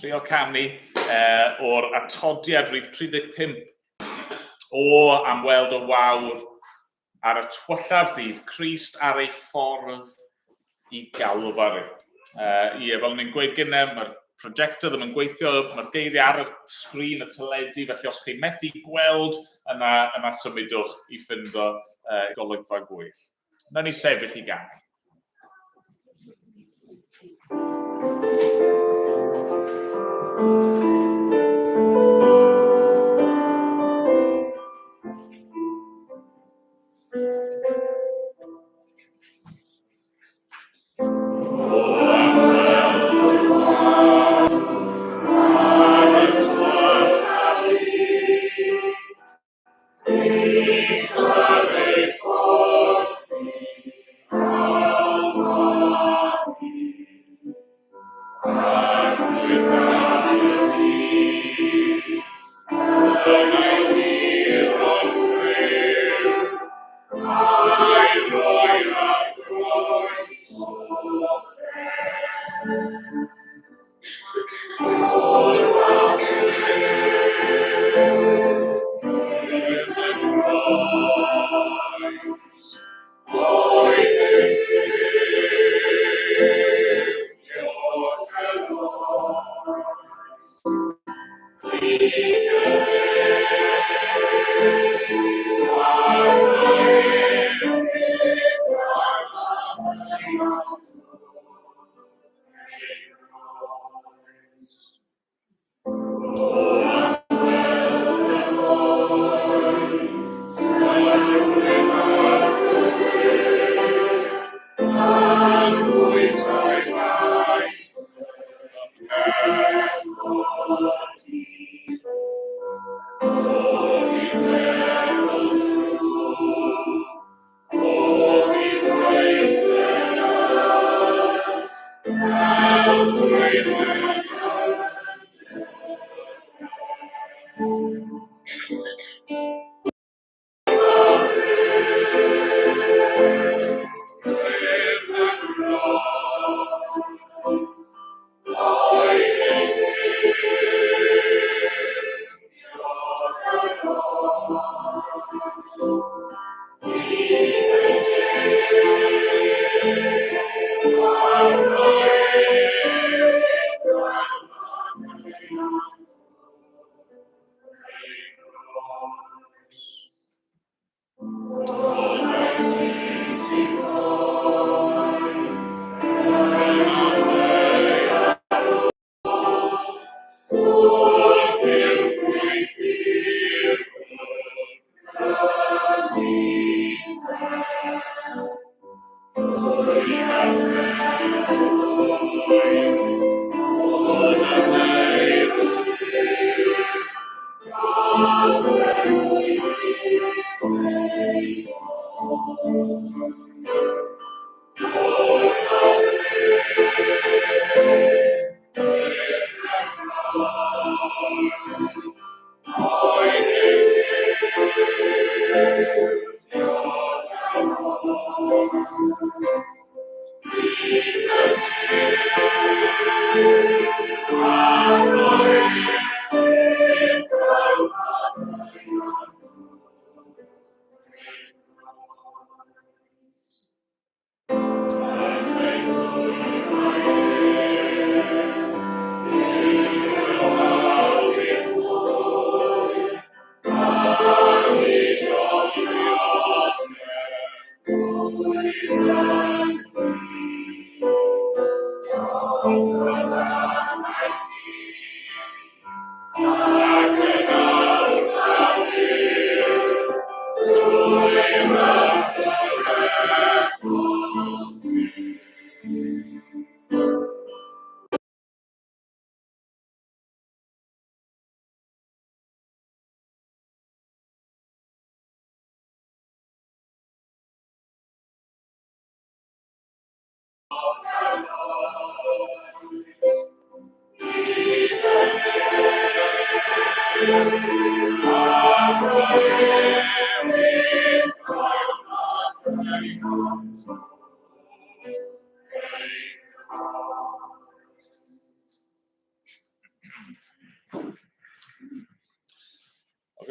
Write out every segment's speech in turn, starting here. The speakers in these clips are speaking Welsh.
Trio canu o'r atodiad rhif 35 o Am Weld y Wawr ar y Twyllaf Ddydd Crist ar ei ffordd i Galfari. Ie, fel ni'n gweud gynne, mae'r projector ddim yn gweithio, mae'r geiriau ar y sgrin y teledu, felly os chi'n methu gweld, yna, yna symudwch i ffindo golygfa gwyll. Nawn ni sefyll i ganu.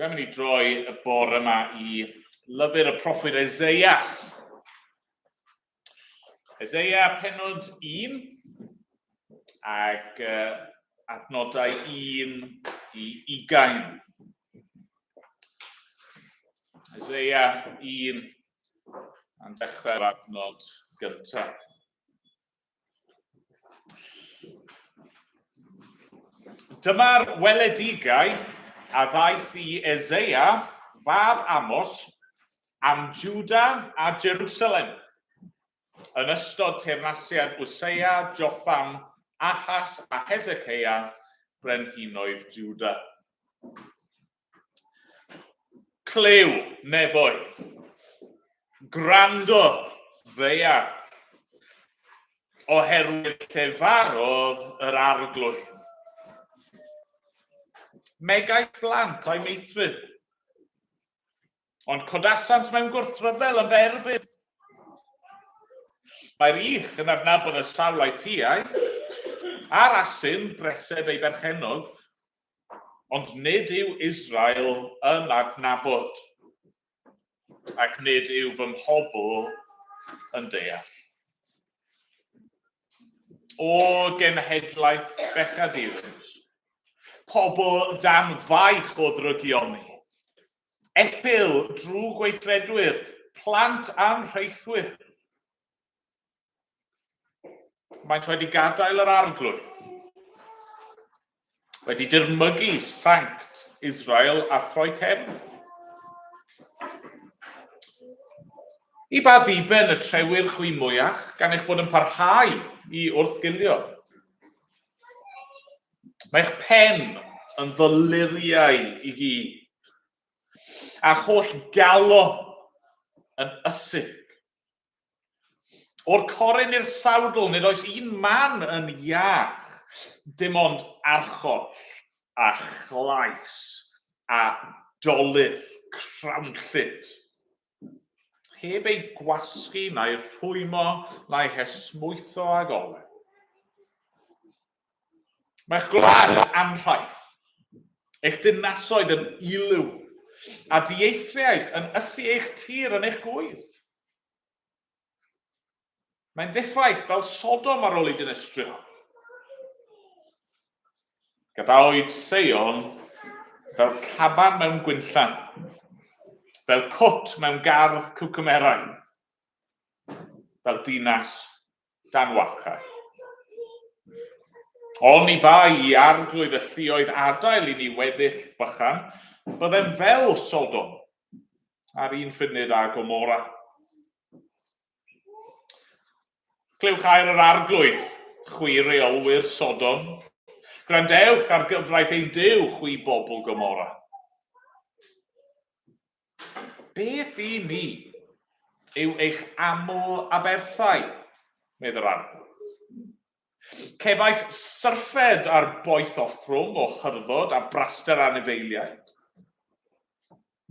Dwi'n mynd i droi y bore yma i lyfr y proffwyd Eseia. Eseia penod 1 ac adnodau 1 i 20. Eseia 1 a'n dechrau'r adnod gyntaf. Dyma'r weledigaeth a ddaeth i Eseia, fab Amos, am Juda a Jerusalem, yn ystod teyrnasiad Useia, Jotham, Ahas a Hezekeia, brenhinoedd Juda. Clyw, nefoedd. Gwrando, ddaear. Oherwydd llefarodd yr arglwydd. Megais blant a'i meithrin. Ond codasant mewn gwrthryfel yn fy erbyn. Mae'r ych yn adnabod y sawl a'i piau, a'r asyn breseb ei berchennog, Ond nid yw Israel yn adnabod, ac nid yw fy mhobl yn deall. O genhedlaeth bechadurus, pobl dan faich o ddrygioni, epil drwgweithredwyr, plant anrheithwyr, Maent wedi gadael yr arglwydd, wedi dirmygu sanct Israel a throi cefn. I ba ddiben y trewir chwi mwyach, gan eich bod yn parhau i wrthgilio? Mae eich pen yn ddoluriau i gyd, a holl galon yn ysig. O'r coryn i'r sawdl, nid oes un man yn iach, dim ond archoll a chlais a dolur crawnllyd. Heb ei gwasgu na'i rhwymo na'i hesmwytho ag olew. Mae'ch gwlad yn anrhaith, eich dinasoedd yn ulw, a dieithriaid yn ysu eich tir yn eich gŵydd. Mae'n ddiffaith fel Sodom ar ôl ei dinistrio. Gadawyd Seion fel caban mewn gwinllan, fel cwt mewn gardd cwcymerau, fel dinas dan warchae. Oni bai i arglwydd y lluoedd adael i ni weddill bychan, byddem fel Sodom, ar un ffunud â Gomorra. Clywch air yr arglwydd, chwi reolwyr Sodom. Gwrandewch ar gyfraith ein Duw, chwi bobl Gomorra. Beth i mi yw eich aml aberthau, medd yr arglwydd. Cefais syrffed ar boeth offrwm o hyrddod a braster anifeiliaid.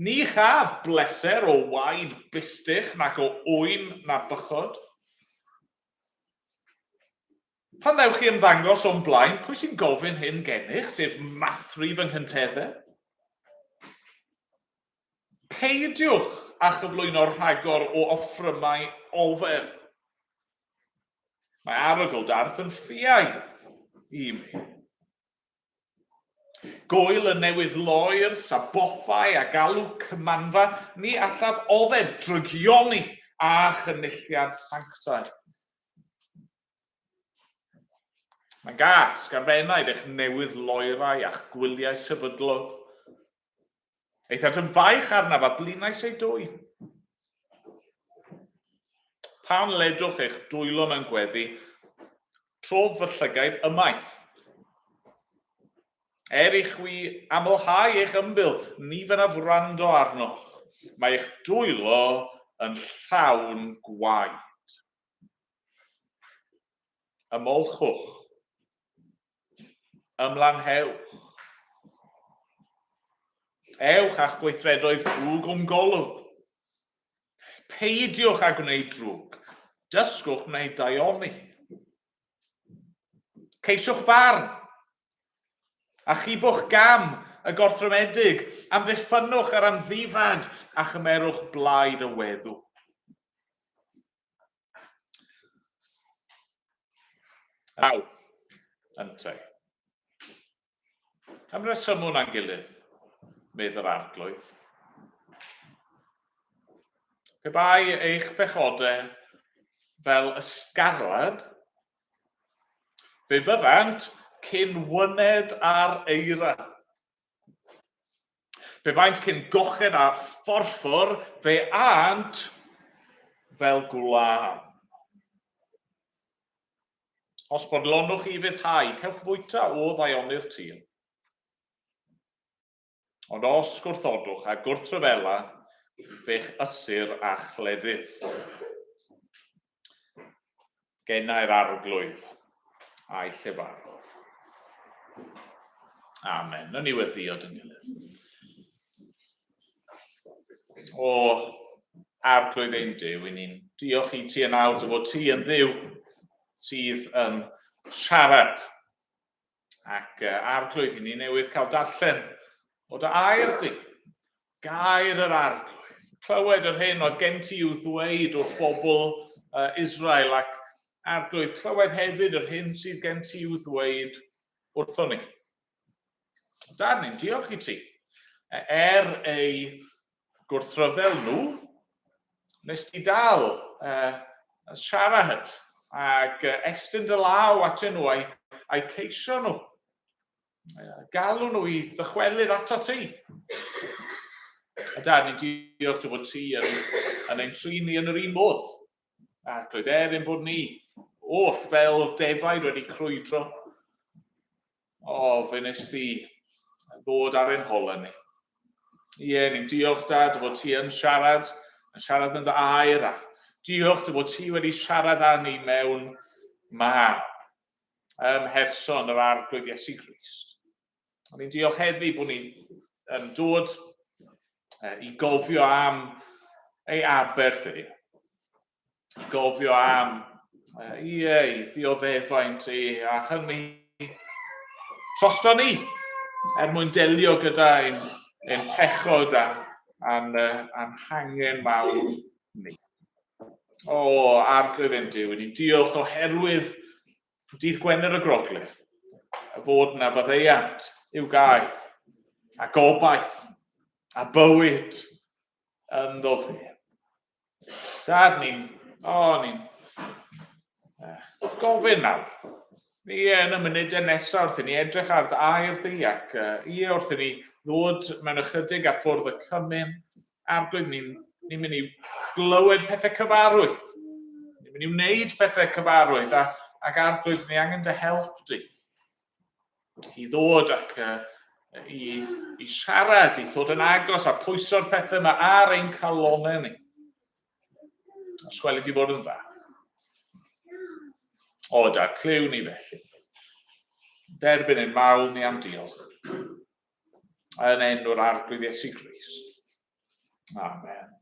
Ni chaf bleser o waed bustych nac o ŵyn na bychod. Pan ddewch i ymddangos o'm blaen, pwy sy'n gofyn hyn gennych, sef mathru fy nghynteddau? Peidiwch â chyflwyno rhagor o offrymau ofer. Mae arogl darth yn ffiaidd i mi. Gŵyl y newydd loer, sabothau a galw cymanfa, ni allaf oddef drygioni a chynulliad sanctaidd. Mae'n gas gan fy enaid eich newydd loerau a'ch gwyliau sefydlog. Aethant yn faich arnaf a blinais eu dwyn. Pan ledwch eich dwylo mewn gweddi, trof fy llygaid ymaith. Er i chwi amlhau eich ymbil, ni fynnaf wrando arnoch. Mae eich dwylo yn llawn gwaed. Ymolchwch. Ymlanhewch. Ewch a'ch gweithredoedd drwg o'm golwg. Peidiwch â gwneud drwg. Dysgwch wneud daioni. Ceisiwch farn. Achubwch gam y gorthrymedig, amddiffynnwch yr amddifad, a chymerwch blaid y weddw. Aw, yntau. Am resymwn â'n gilydd, medd yr arglwydd. Pe bai eich pechodau fel ysgarlad, fe fyddant cyn wyned ar eira. Pe baent cyn goched a phorffor, fe ânt fel gwlân. Os bodlonwch chi ufuddhau, cewch fwyta o ddaioni'r tir. Ond os gwrthodwch a gwrthryfela, fe'ch ysir â chleddyf. Genau'r arglwydd a'i llefarodd. Amen. Yn i weddio dyn gilydd. O, Arglwydd ein Duw, i ni'n diolch i ti yn awr dy fod ti yn Dduw sydd yn siarad. Ac Arglwydd, i ni newydd cael darllen o dy air di, gair yr Arglwydd. Clywed yr hyn oedd gen ti i'w ddweud wrth bobl Israel ac Arglwydd, clywed hefyd yr hyn sydd gen ti i'w ddweud wrthon ni. Dad, ni'n diolch i ti. Er ei gwrthryfel nhw, nes ti dal siarad ac estyn dy law atyn nhw a'i, a'i ceisio nhw. Galw nhw i ddychwelyd ato ti. A dad, ni'n diolch dy fod ti yn, yn ein trin ni yn yr un modd. Arglwydd, er ein bod ni oll fel defaid wedi crwydro, O, fe wnes di ddod ar ein holau ni. Ie, ni'n diolch dad dy fod ti yn siarad, yn siarad yn dy air, a diolch dy fod ti wedi siarad â ni mewn mab, ym mherson yr Arglwydd Iesu Grist. A ni'n diolch heddi bod ni'n yn dod i gofio am ei aberth e, i gofio am ie, ei ddioddefaint e, a hynny drosto ni, er mwyn delio gyda ein, ein pechod a'n, a'n hangen mawr ni. O, Arglwydd ein Duw, ni'n diolch oherwydd dydd Gwener y Groglith, y fod na faddeuant i'w gael, a gobaith, a bywyd ynddo fe. Dad, ni'n... O, ni'n... Gofyn nawr. Ie, yn y munudau nesaf wrth i ni edrych ar dy air di ac ie, wrth i ni ddod mewn ychydig at fwrdd y cymun, arglwydd, ni'n ni mynd i glywed pethau cyfarwydd. Ni'n mynd i wneud pethau cyfarwydd a, ac arglwydd, ni angen dy help di. I ddod ac i, i siarad, i ddod yn agos a pwyso'r pethau yma ar ein calonau ni. Os gweli ti bod yn dda. O, da, clyw ni felly. Derbyn ein mawl ni am diolch. Yn enw'r Arglwydd Iesu Grist. Amen.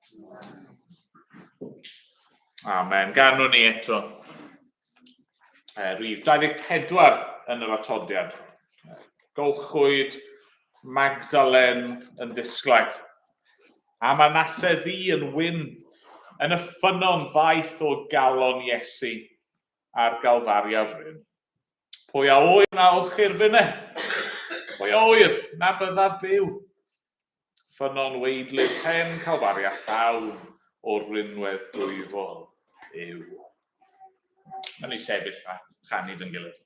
Amen. Ganwn ni eto. Rhif 24 yn yr atodiad. Golchwyd Magdalen yn ddisglair. A Manasseh ddi yn wyn yn y ffynnon ddaeth o galon Iesu ar Galfaria fryn. Pwy a ŵyr na olchir finne? Pwy a ŵyr na byddaf byw? Ffynnon weidlyd pen Calfaria llawn o rinwedd dwyfol yw. Mae'n ni sefyll a chanu dyn gilydd.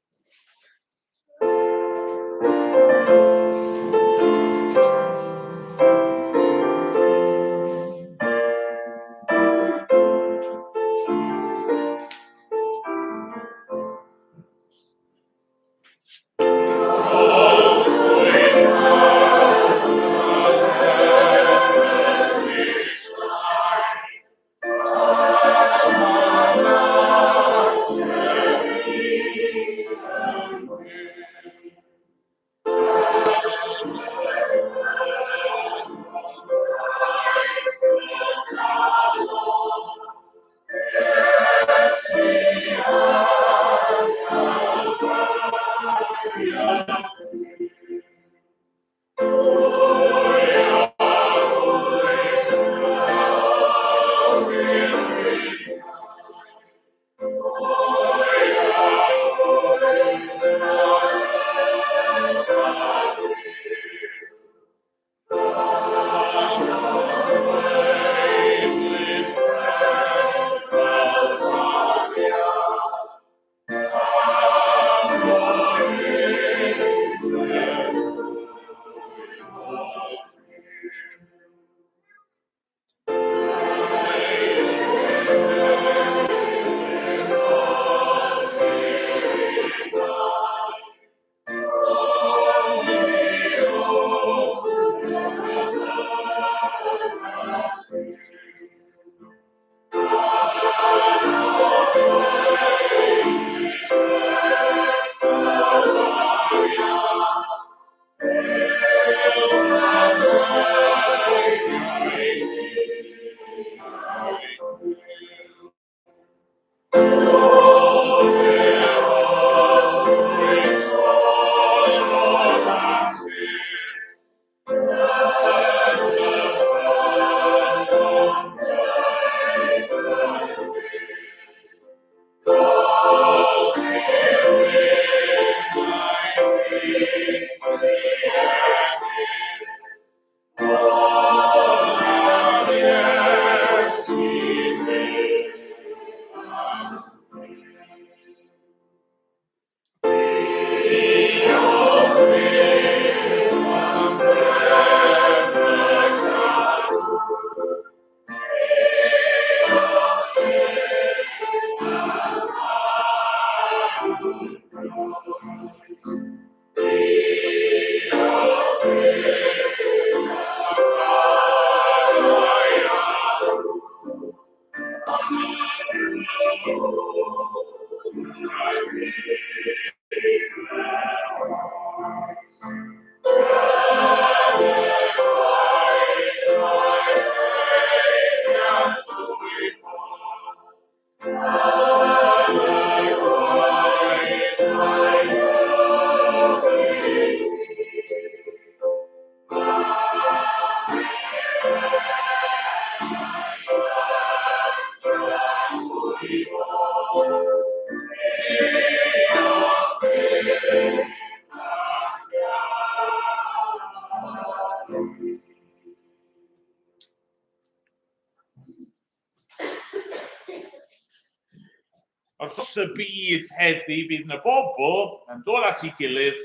Wrth y byd heddi bydd yna bobl yn dod at ei gilydd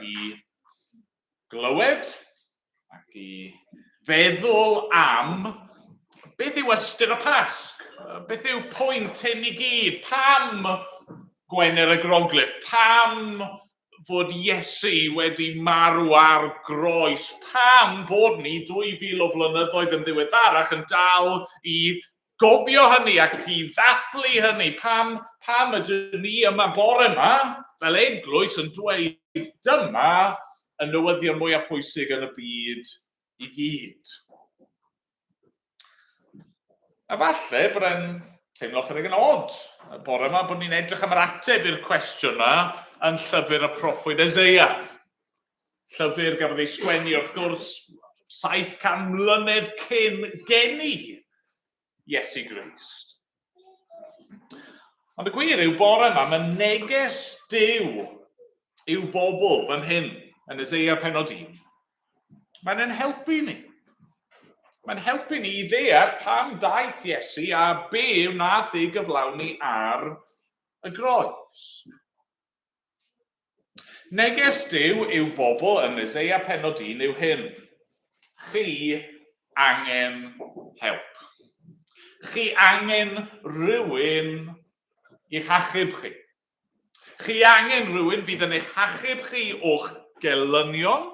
i glywed ac i feddwl am beth yw ystyr y Pasg? Beth yw pwynt hyn i gyd? Pam Gwener y Groglith? Pam fod Iesu wedi marw ar groes? Pam bod ni 2000 o flynyddoedd yn ddiweddarach yn dal i gofio hynny ac i ddathlu hynny? Pam, pam ydyn ni yma bore yma fel eglwys yn dweud dyma y newyddion mwyaf pwysig yn y byd i gyd? A falle bod e'n teimlo chydig yn odd y bore yma bod ni'n edrych am yr ateb i'r cwestiwn yma yn llyfr y proffwyd Eseia. Llyfr gafodd ei sgwennu wrth gwrs 700 mlynedd cyn geni Iesu Grist. Ond y gwir yw bore yma, mae neges Duw i'w bobl fan hyn yn Eseia penod 1. Mae'n ein helpu ni. Mae'n helpu ni i ddeall pam daeth Iesu a be wnaeth ei gyflawni ar y groes. Neges Duw i'w bobl yn Eseia penod 1 yw hyn. Chi angen help. Chi angen rhywun i'ch achub chi. Chi angen rhywun fydd yn eich achub chi o'ch gelynion,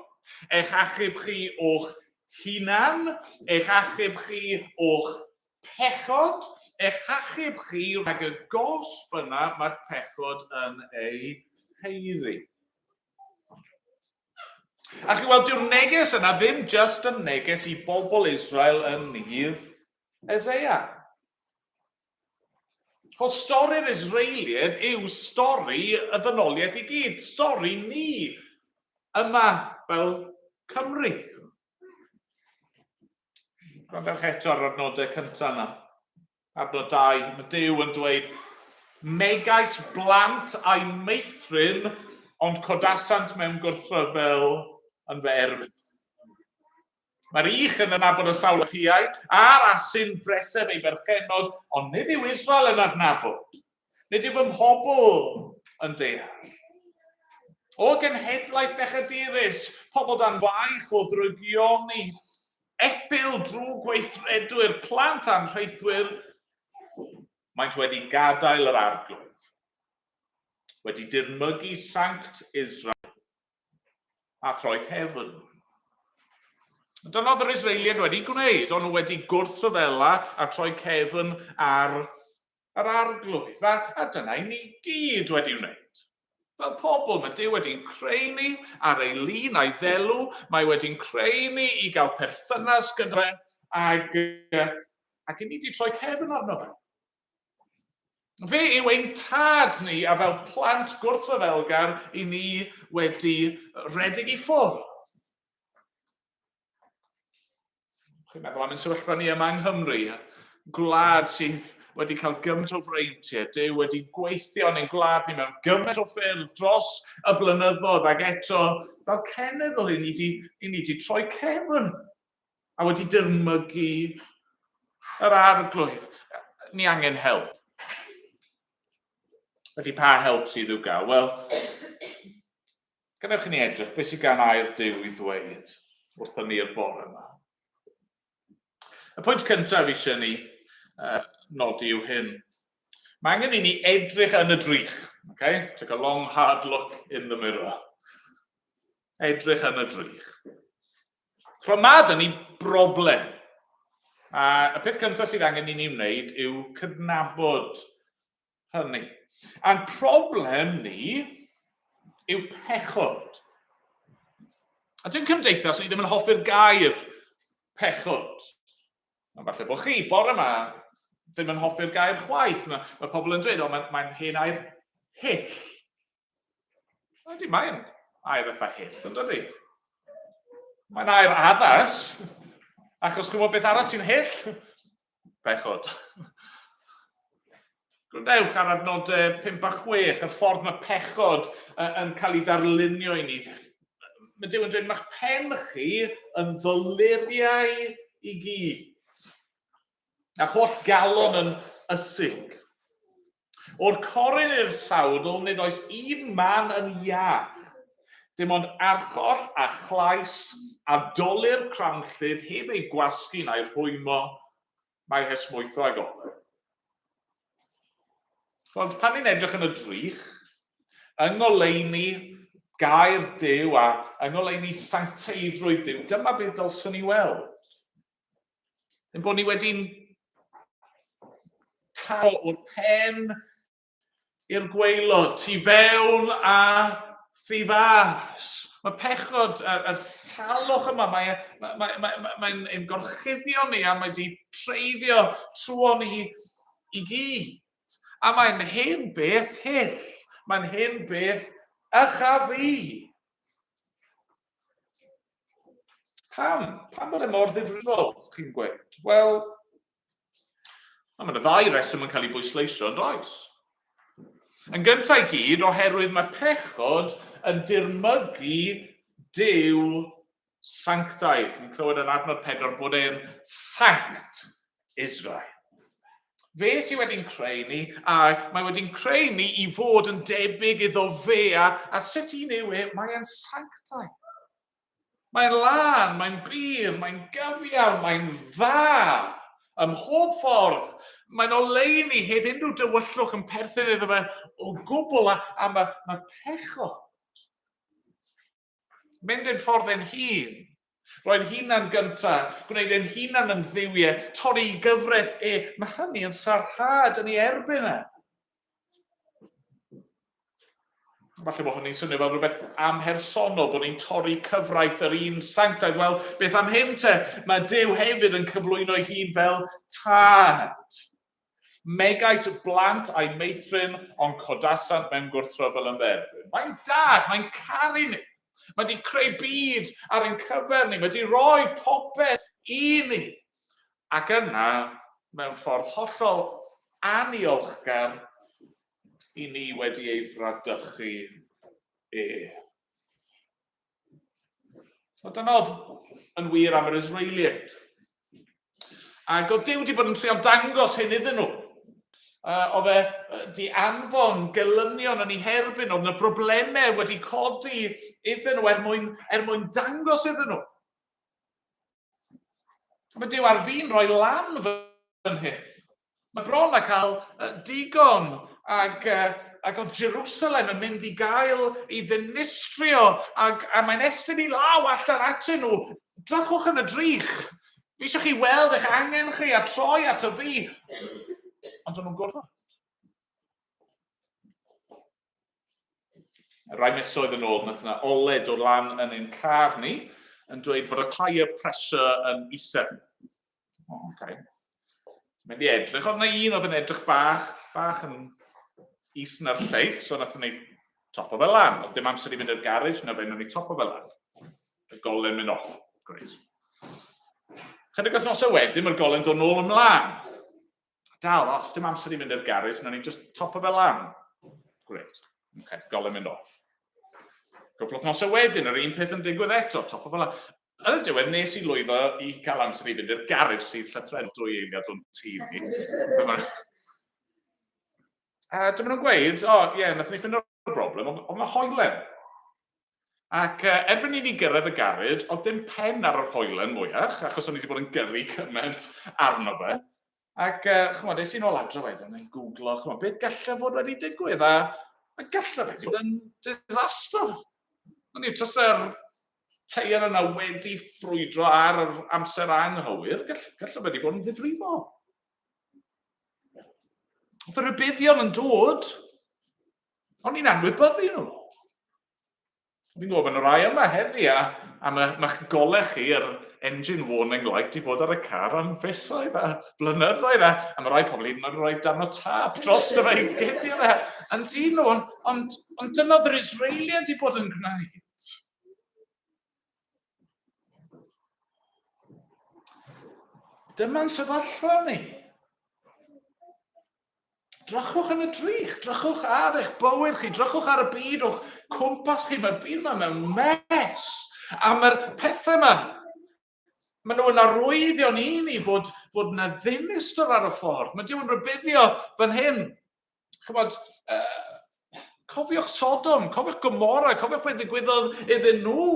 eich achub chi o'ch hunan, eich achub chi o'ch pechod, eich hachub chi rhag y gosb yna mae'r pechod yn ei haeddu. A chi weld, dyw'r neges yna ddim just yn neges i bobl Israel yn nydd Eseia. Chos stori'r Israeliaid yw stori y ddynoliaeth i gyd, stori ni yma fel Cymru. Gwrandewch eto ar yr adnodau cyntaf yna. Adnod 2, mae Duw yn dweud, Megais blant a'i meithrin, ond codasant mewn gwrthryfel yn fy erbyn. Mae'r ych yn adnabod y sawl piau, a'r asyn breseb ei berchennog, ond nid yw Israel yn adnabod. Nid yw fy mhobl yn deall. O genhedlaeth bechadurus, pobl dan faich o ddrygioni, epil drwy gweithredwyr, plant anrheithwyr, maent wedi gadael yr arglwydd, wedi dirmygu Sanct Israel a throi cefn. Dyna oedd yr Israeliaid wedi gwneud, o'n nhw wedi gwrthryfela a troi cefn ar yr Arglwydd, a, a dyna i ni gyd wedi wneud. Fel pobl, mae Duw wedi'n creu ni ar ei lun a'i ddelw, mae wedi'n creu ni i gael perthynas gyda fe, ac, ac i ni wedi troi cefn arno fe. Fe yw ein tad ni, a fel plant gwrthryfelgar i ni wedi rhedeg i ffwrdd. Chi'n meddwl am ein sefyllfa ni yma yng Nghymru, gwlad sydd wedi cael gymaint o freintiau, Duw wedi gweithio yn ein gwlad ni mewn gymaint o ffyrdd dros y blynyddoedd ac eto, fel cenedl, i ni di, i ni di troi cefn a wedi dirmygu yr arglwydd. Ni angen help. Felly pa help sydd i'w gael? Wel, gadewch i ni edrych beth sydd gan air Duw i ddweud wrthon ni'r bore yma. Y pwynt cyntaf eisiau ni nodi yw hyn. Mae angen i ni edrych yn y drych. Okay? Take a long hard look in the mirror. Edrych yn y drych. Chwa, mae dyn ni broblem. A y peth cyntaf sydd angen i ni wneud yw cydnabod hynny. A'n problem ni yw pechod. A dwi'n cymdeithas ni ddim yn hoffi'r gair pechod. Ond falle bod chi, bore yma, ddim yn hoffi'r gair chwaith. Mae, mae pobl yn dweud, o, mae'n mae hen air hyll. Ydy, mae'n air eitha hyll, yn dydy? Mae'n air addas, achos chi'n gwybod beth arall sy'n hyll? Bechod. Gwrandewch ar adnodau 5 a 6, y ffordd mae pechod yn cael ei ddarlunio i ni. Mae Duw yn dweud, mae'ch pen chi yn ddoluriau i gyd. A'ch holl galon yn ysig. O'r corun i'r sawdl, nid oes un man yn iach. Dim ond archoll a chlais a dolur cramllyd heb eu gwasgu na'u rhwymo, mae hesmwytho ag olew. Ond pan ni'n edrych yn y drych, yng ngoleuni gair Duw a yng ngoleuni sancteiddrwydd Duw, dyma beth dylswn ni weld. Ein bod ni wedi'n taro o'r pen i'r gwaelod, tu fewn a thu fas. Mae pechod, y, y salwch yma, mae'n mae, mae, mae, mae, mae ein gorchuddio ni a mae wedi treiddio trwy ni i gyd. A mae'n hen beth hyll, mae'n hen beth ychafu. Pam? Pam bod e mor ddifrifol, chi'n gweud? Wel, mae yna ddau reswm yn cael ei bwysleisio, yn does? Yn gyntaf i gyd, oherwydd mae pechod yn dirmygu Duw sanctaidd. Ni'n clywed yn adnod 4 bod e'n sanct Israel. Fe sydd wedi'n creu ni, a mae wedi'n creu ni i fod yn debyg iddo fe, a, a sut un yw e, mae e'n sanctaidd. Mae'n lân, mae'n bur, mae'n gyfiawn, mae'n dda. Ym mhob ffordd, mae'n oleuni heb unrhyw dywyllwch yn perthyn iddo fe o gwbl, a, a mae, mae pechod Mynd ein ffordd ein hun. Roi'n hunan gynta, gwneud ein hunan yn dduwiau, torri i gyfraith e. Mae hynny yn sarhad yn ei erbyn e. Falle bod hynny'n swnio fel rhywbeth amhersonol, bod ni'n torri cyfraith yr un sanctaidd. Wel, beth am hyn te? Mae Duw hefyd yn cyflwyno ei hun fel tad. Megais blant a'i meithrin, ond codasant mewn gwrthryfel yn fy erbyn. Mae'n dad, mae'n caru ni. Mae wedi creu byd ar ein cyfer ni. Mae wedi rhoi popeth i ni. Ac yna, mewn ffordd hollol aniolchgar, i ni wedi ei fradychu e. Wel, dyna oedd yn wir am yr Israeliaid. Ac oedd Duw wedi bod yn treial dangos hyn iddyn nhw. Uh, oedd e di anfon gelynion yn ei herbyn, oedd yna broblemau wedi codi iddyn nhw er mwyn, er mwyn dangos iddyn nhw. Mae Duw ar fin rhoi lan fan hyn. Mae bron a cael digon ac, ac oedd Jerusalem yn mynd i gael ei ddinistrio ac, a mae'n estyn i law allan atyn nhw. Drychwch yn y drych. Fi eisiau chi weld eich angen chi a troi at y fi. Ond o'n nhw'n gwrthod. Rai misoedd yn ôl, nath yna ole dod lan yn ein car ni yn dweud fod y tyre pressure yn isel. O, oh, okay. Mynd i edrych, oedd yna un oedd yn edrych bach, bach yn is na'r lleill, so nath ni top o fel lan. Oedd dim amser i fynd i'r garage, na fe, nath ni top o fel lan. Y golen mynd off. Great. Chydig wythnosau wedyn, mae'r golen dod nôl ymlaen. Dal, os dim amser i fynd i'r garej, na ni just topo fe lan. Great. Okay, golau mynd off. Cwpl o wythnosau wedyn, yr un peth yn digwydd eto, topo fe lan. Yn y diwedd, nes i lwyddo i gael amser i fynd i'r garej sydd llythrennol 2 eiliad o'n tŷ ni. A dyma nhw'n gweud, o, oh, ie, yeah, nath ni ffindo'r broblem, ond oedd 'na hoelen. Ac erbyn i ni gyrraedd y garej, oedd dim pen ar yr hoelen mwyach, achos o'n i wedi bod yn gyrru cymaint arno fe. Ac, chymod, es i'n ôl adre wedyn yn googlo, chymod, beth gallai fod wedi digwydd, a gallai wedi bod yn disaster. O'n i, tase'r teier yna wedi ffrwydro ar yr amser anghywir, gallai wedi bod yn ddifrifol. Oedd y rhybuddion yn dod, O'n i'n anwybyddu nhw. Fi'n gwybod bod yna rai yma heddi a, a mae, mae'ch golau chi, yr engine warning light, di bod ar y car am fisoedd a blynyddoedd a, a mae rai pobl hyd yn oed yn rhoi darn o tâp dros y fe i guddio fe. Yn dyn nhw, ond, ond, ond dyna oedd yr Israeliaid di bod yn gwneud. Dyma'n sefyllfa ni. Drychwch yn y drych, drychwch ar eich bywyd chi, drychwch ar y byd o'ch cwmpas chi. Mae'r byd yma mewn mess. A mae'r pethau yma, maen nhw yn arwyddion i ni fod, fod yna ddinistr ar y ffordd. Mae Duw yn rhybuddio fan hyn. Chymod, cofiwch Sodom, cofiwch Gomorra, cofiwch beth ddigwyddodd iddyn nhw.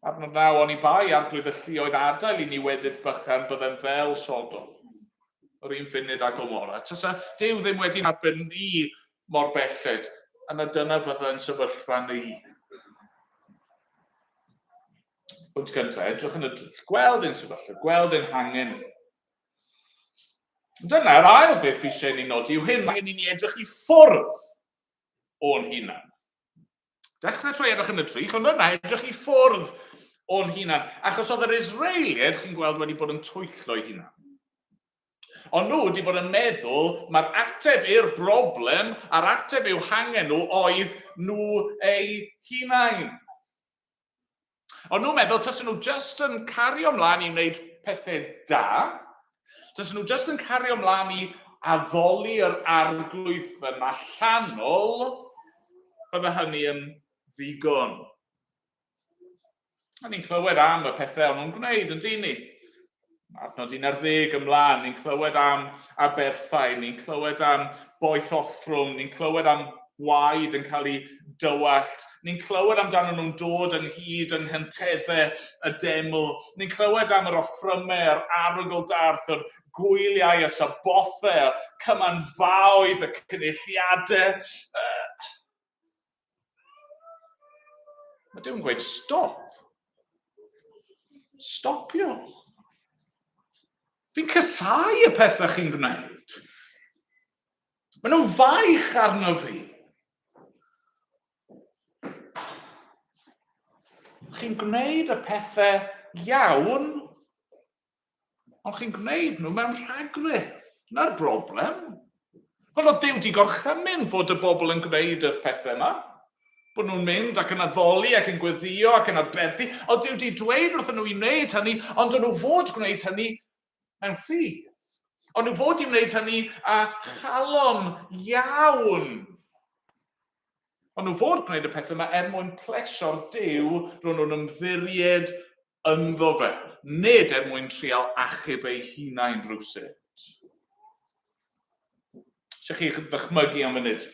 Adnod 9, Oni bai arglwydd y lluoedd adael i ni weddill bychan, byddem fel Sodom, yr un funud â Gomorra. Tasa Duw ddim wedi'n arbed ni mor belled, yna dyna fyddai'n sefyllfa ni. Pwynt cyntaf, edrych yn y drych, gweld ein sefyllfa, gweld ein hangen ni. Dyna'r ail beth fi eisiau ni nodi yw hyn, mae angen i ni edrych i ffwrdd o'n hunan. Dechrau trwy edrych yn y drych, ond yna edrych i ffwrdd o'n hunan. Achos oedd yr Israeliaid, chi'n gweld, wedi bod yn twyllo eu hunan. Ond nhw wedi bod yn meddwl mae'r ateb i'r broblem a'r ateb i'w hangen nhw oedd nhw eu hunain. Ond nhw'n meddwl tasen nhw jyst yn cario mlaen i wneud pethau da, tasen nhw jyst yn cario mlaen i addoli yr arglwydd yn allanol, bydde hynny yn ddigon. A ni'n clywed am y pethau o'n nhw'n gwneud, yn dyn ni? Adnod 11 ymlaen, ni'n clywed am aberthau, ni'n clywed am boeth offrwm, ni'n clywed am waed yn cael ei dywallt, ni'n clywed amdano nhw'n dod ynghyd yng nghynteddau y deml, ni'n clywed am yr offrymau, yr arogl darth, yr gwyliau, y sabothau, y cymanfaoedd, y cynulliadau. Mae Duw yn gweud stop. Stopio. Fi'n casau y pethau chi'n gwneud. Maen nhw'n faich arno fi. Chi'n gwneud y pethau iawn, Ond chi'n gwneud nhw mewn rhagrith. Na'r broblem. Wel, oedd Duw di gorchymyn fod y bobl yn gwneud y pethau yma. Bod nhw'n mynd ac yn addoli ac yn gweddio ac yn aberthu. Oedd Duw di dweud wrthyn nhw i wneud hynny, ond o'n nhw fod gwneud hynny mewn ffydd. O'n nhw fod i wneud hynny â chalon iawn. O'n nhw fod gwneud y pethau yma er mwyn plesio'r Duw ro'n nhw'n ymddiried ynddo fe, nid er mwyn trial achub eu hunain rywsut. Eisiau chi ddychmygu am funud.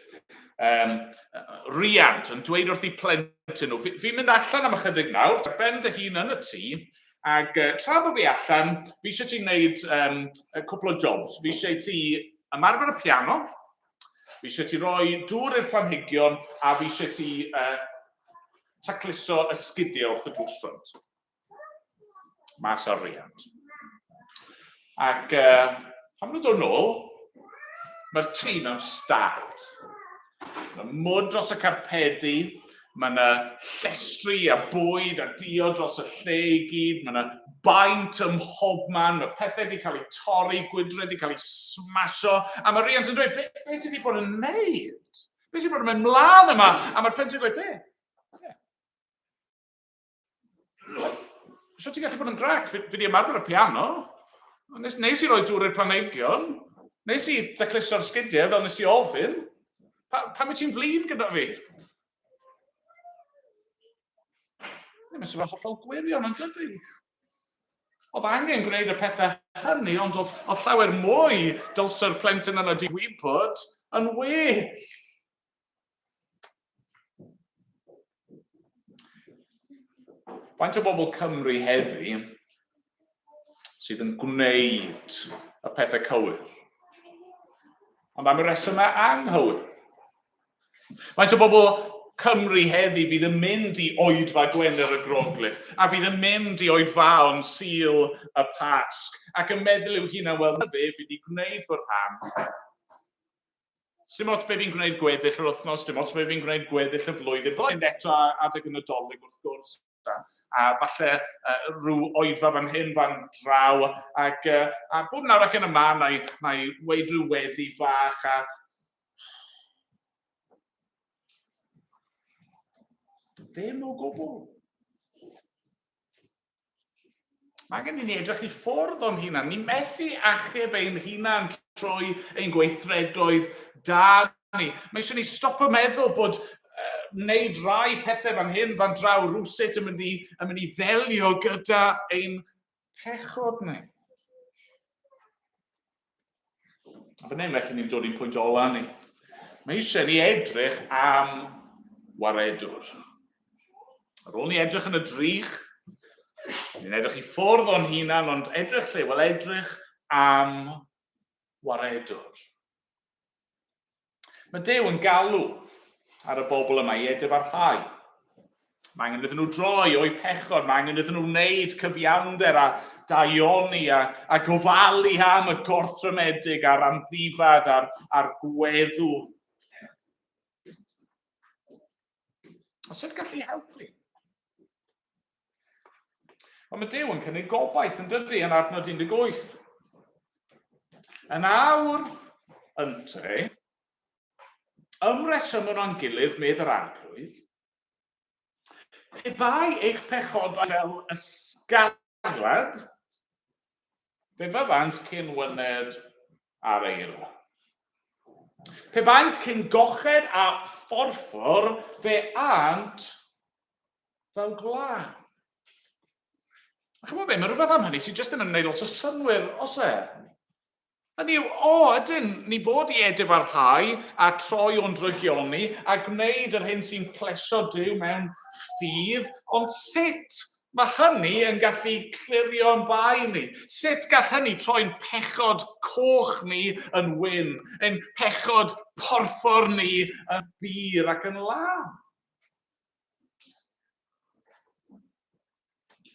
Riant yn dweud wrth ei plentyn nhw, fi'n fi mynd allan am ychydig nawr, ben dy hun yn y tŷ, ac tra bod fi allan, fi eisiau ti wneud y cwpl o jobs. Fi eisiau ti ymarfer y piano, fi eisiau ti roi dŵr i'r planhigion, a fi eisiau ti tacluso y sgidiau wrth y drws ffrynt. Mas o'r riant. Ac pan nhw'n dod nôl, mae'r tŷ mewn stad. Mae mwd dros y carpedi, mae yna llestri a bwyd a diod dros y lle i gyd, mae yna baent ym mhobman, mae pethau wedi cael eu torri, gwydrau wedi cael eu smasho, a mae riant yn dweud, be, be ti wedi bod yn neud? Be sy'n bod yn mynd mlaen yma? A mae'r plentyn yn gweud, be? Yeah. So ti'n gallu bod yn grac? Fi, fi di ymarfer y piano. Nes, nes i roi dŵr i'r planhigion. Nes i tacluso'r sgidiau fel nes i ofyn. Pa, pam wyt ti'n flin gyda fi? Mae'n sefyll hollol gwirion, ond dydy. Oedd angen gwneud y pethau hynny, ond oedd, oedd llawer mwy dylse'r plentyn yna di wybod yn well. Faint o bobl Cymru heddi sydd yn gwneud y pethau cywir, ond am y resymau anghywir? Faint o bobl Cymru heddi fydd yn mynd i oedfa Gwener y Groglith, a fydd yn mynd i oedfaon Sul y Pasg, ac yn meddwl i'w hunan, wel, na fe, fi wedi gwneud fy rhan. Dim ots be fi'n gwneud gweddill yr wythnos, dim ots be fi'n gwneud gweddill y flwyddyn. Byddai'n eto adeg y Nadolig wrth gwrs, a, a falle rhyw oedfa fan hyn, fan draw, ac, a bob nawr ac yn y man, na i, na i weid rhyw weddi fach, a ddim o gwbl. Mae angen i ni edrych i ffwrdd o'n hunan. Ni methu achub ein hunan trwy ein gweithredoedd da ni. Mae eisiau ni stopo meddwl bod uh, wneud rai pethau fan hyn, fan draw, rhywsut yn mynd i, yn mynd i ddelio gyda ein pechod ni. A fan hyn felly ni'n dod i'n pwynt ola ni. Mae eisiau ni edrych am waredwr. Ar ôl ni edrych yn y drych, ni'n edrych i ffwrdd o'n hunan, ond edrych lle? Wel, edrych am waredwr. Mae Duw yn galw ar y bobl yma i edifarhau. Mae angen iddyn nhw droi o'u pechod, mae angen iddyn nhw wneud cyfiawnder a daioni a, a gofalu am y gorthrymedig a'r amddifad a'r, a'r gweddw. Ond sut gallu helpu? Ond mae Duw yn cynnig gobaith yn dydy yn adnod 18. Yn awr, ynte, ymresymwn o'n gilydd, medd yr arglwydd, pe bai eich pechodau fel ysgarlad, fe fyddant cyn wyned ar eira. Pe baent cyn goched a phorffor, fe ânt fel gwlân. A chymod be, mae rhywbeth am hynny sydd jyst ddim yn gwneud lot o synnwyr, os e? Hynny yw, o, ydyn, ni fod i edifarhau a troi o'n drygioni a gwneud yr hyn sy'n plesio Duw mewn ffydd, ond sut mae hynny yn gallu clirio'n bai ni? Sut gall hynny troi'n pechod coch ni yn wyn, ein pechod porffor ni yn bur ac yn lân?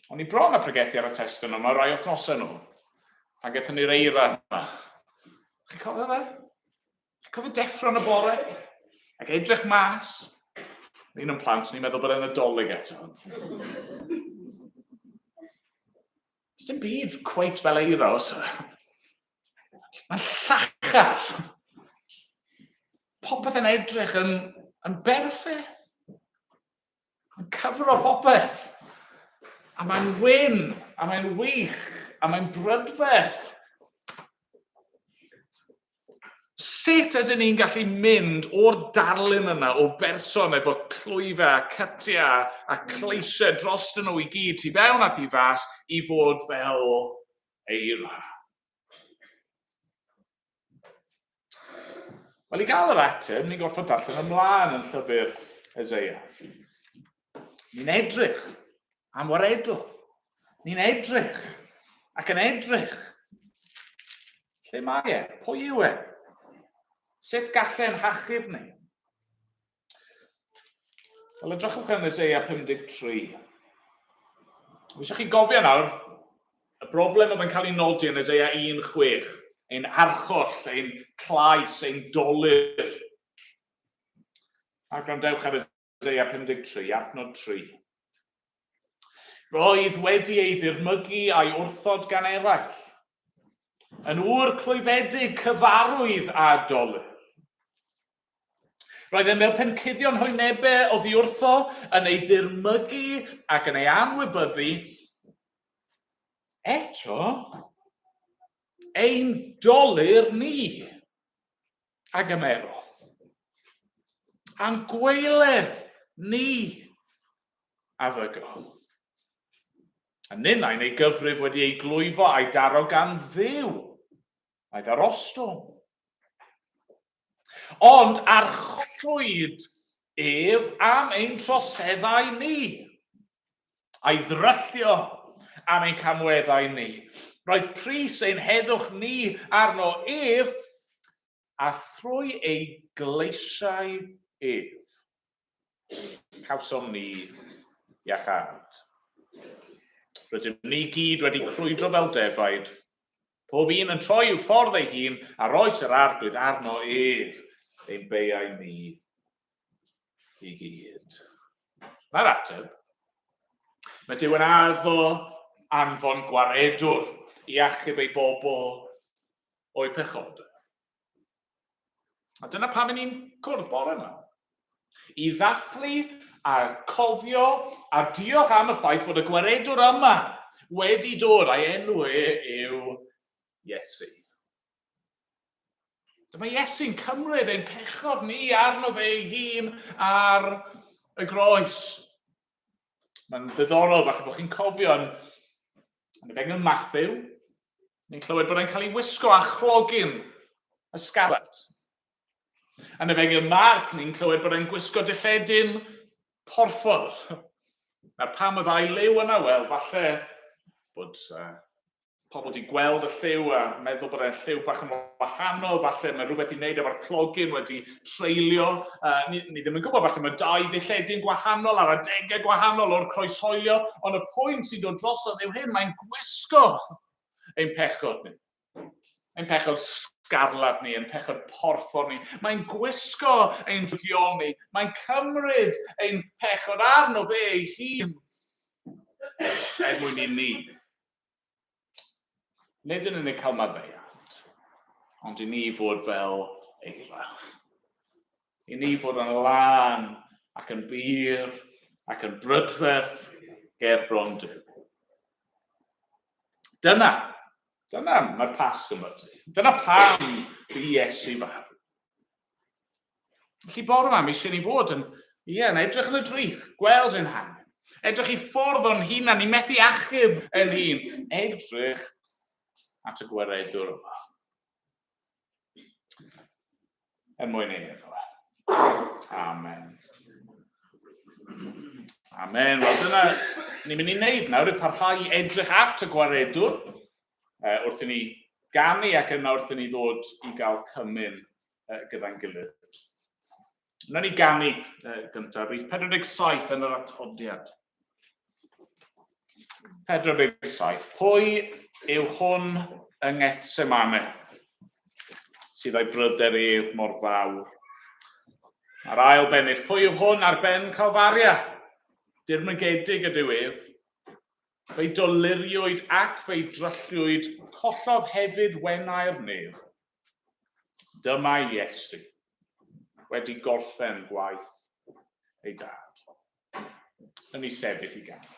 O'n i bron a pregethu ar y testun yma rai wythnosau nôl, pan gaethon ni'r eira yma. Chi'n cofio fe? Chi'n cofio deffro yn y bore? Ac edrych mas? Ni'n yn plant, ni'n meddwl bod e'n Nadolig eto. Does dim byd cweit fel eira, oes e? Mae'n llachar. Popeth yn edrych yn, yn berffaith. Mae'n cyfro popeth. A mae'n wyn, a mae'n wych, a mae'n brydferth. Sut ydyn ni'n gallu mynd o'r darlun yna o berson efo clwyfau a cytiau a cleisiau drostyn nhw i gyd, tu fewn a thu fas, i fod fel eira? Wel, i gael yr ateb, ni'n gorfod darllen ymlaen yn llyfr Eseia. Ni'n edrych am waredwr. Ni'n edrych ac yn edrych. Lle mae e? Pwy yw e? Sut gallen hachub ni? Wel, edrychwch yn Eseia 53. Fi eisiau chi gofio nawr, y broblem oedd yn cael ei nodi yn Eseia 1.6, ein archoll, ein claes, ein dolur. A gwrandewch ar Eseia 53, adnod 3. Roedd wedi ei ddirmygu a'i wrthod gan eraill. Yn ŵr clwyfedig, cyfarwydd a dolur. Roedd e mewn pencuddio'n hwynebau oddi wrtho, yn ei ddirmygu ac yn ei anwybyddu. Eto, Ein dolur ni a gymerodd. A'n gwaeledd ni a ddygodd. A ninnau'n ei gyfrif wedi ei glwyfo a'i daro gan Dduw, a'i ddarostwng. Ond archollwyd ef am ein troseddau ni, a'i ddryllio am ein camweddau ni. Roedd pris ein heddwch ni arno ef, a thrwy ei gleisiau ef, cawsom ni iachâd. Rydym ni gyd wedi crwydro fel defaid, pob un yn troi i'w ffordd ei hun, a roes yr arglwydd arno ef ein beiau ni i gyd. Mae'r ateb. Mae Duw yn addo anfon gwaredwr i achub ei bobl o'u pechodau. A dyna pam i ni'n cwrdd bore yma. I ddathlu a cofio a diolch am y ffaith fod y gwaredwr yma wedi dod a'i enw e yw Iesu. Dyma Iesu'n cymryd ein pechod ni arno fe ei hun ar y groes. Mae'n ddiddorol, falle bod chi'n cofio yn, yn Efengyl Matthew, ni'n clywed bod e'n cael ei wisgo â chlogyn y scarlet. Yn Efengyl Marc, ni'n clywed bod e'n gwisgo dilledyn porffor. Nawr pam y ddau liw yna? Wel, falle bod pobl wedi gweld y lliw a meddwl bod e'n lliw bach yn wahanol, falle mae rhywbeth i wneud efo'r clogyn wedi treulio. Ni, ni ddim yn gwybod, falle mae dau ddilledyn gwahanol ar adegau gwahanol o'r croeshoelio, ond y pwynt sy'n dod drosodd yw hyn, mae'n gwisgo ein pechod ni. Ein pechod sgarlad ni, ein pechod porffor ni. Mae'n gwisgo ein drygion ni. Mae'n cymryd ein pechod arno fe ei hun er mwyn i ni Nid yn unig cael maddeuant, ond i ni fod fel eira. I ni fod yn lân ac yn bur ac yn brydferth ger bron Duw. Dyna, dyna mae'r Pasg yn byti. Dyna pam bu Iesu farw. Felly bore yma, mi eisiau ni fod yn, ie, yn edrych yn y drych, gweld ein hangen. Edrych i ffwrdd o'n hunan, ni methu achub ein hun. Edrych at y gwaredwr yma. Er mwyn ei enw. Amen. Amen. Wel, dyna ni'n mynd i wneud nawr, yw parhau i edrych at y gwaredwr wrth i ni ganu ac yna wrth i ni ddod i gael cymun gyda'n gilydd. Wnawn ni ganu gyntaf, rhif 47 yn yr atodiad. 47. Pwy yw hwn yng Ngethsemane sydd â'i bryder ef mor fawr? A'r ail bennill, pwy yw hwn ar ben Calfaria? Dirmygedig ydyw ef. Fe'i doluriwyd ac fe'i drylliwyd, collodd hefyd wenau'r nef. Dyma Iesu, wedi gorffen gwaith ei dad. Yn ei sefyll i gan.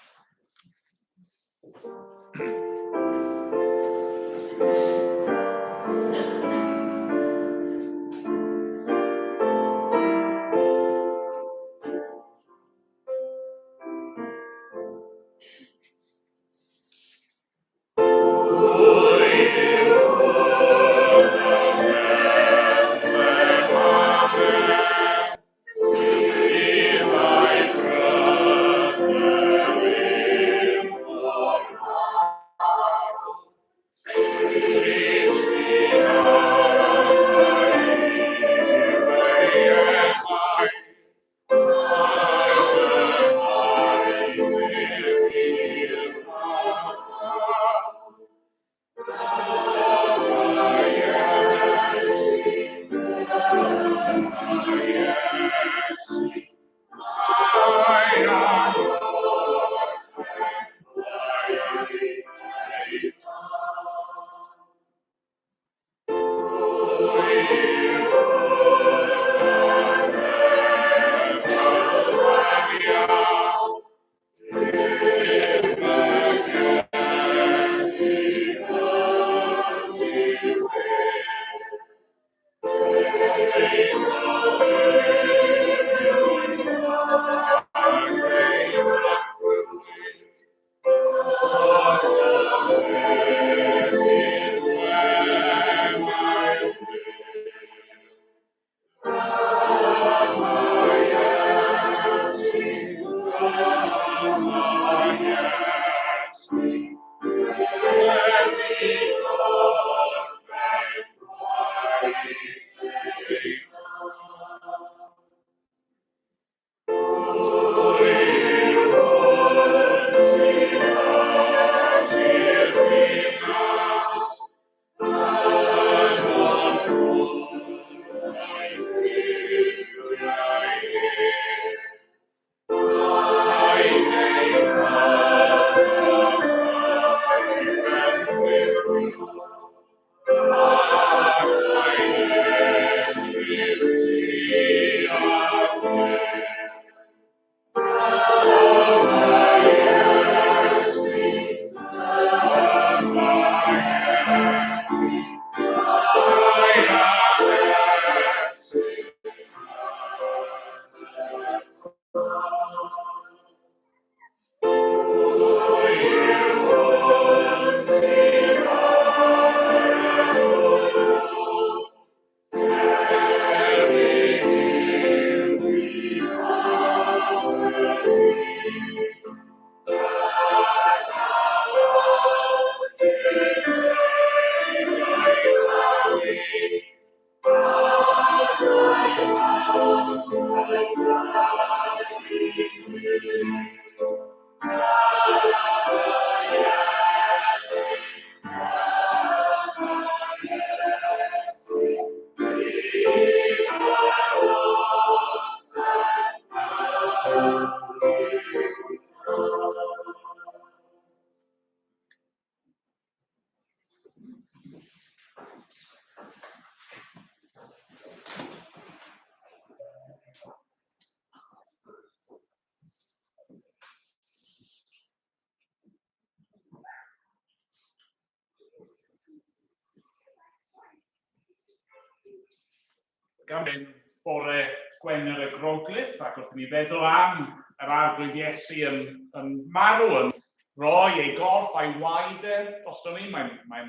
Gan mynd bore Gwener y Groglith, ac wrth i ni feddwl am yr Arglwydd Iesu yn, yn marw, yn rhoi ei gorff a'i waed e drosto ni, mae'n mae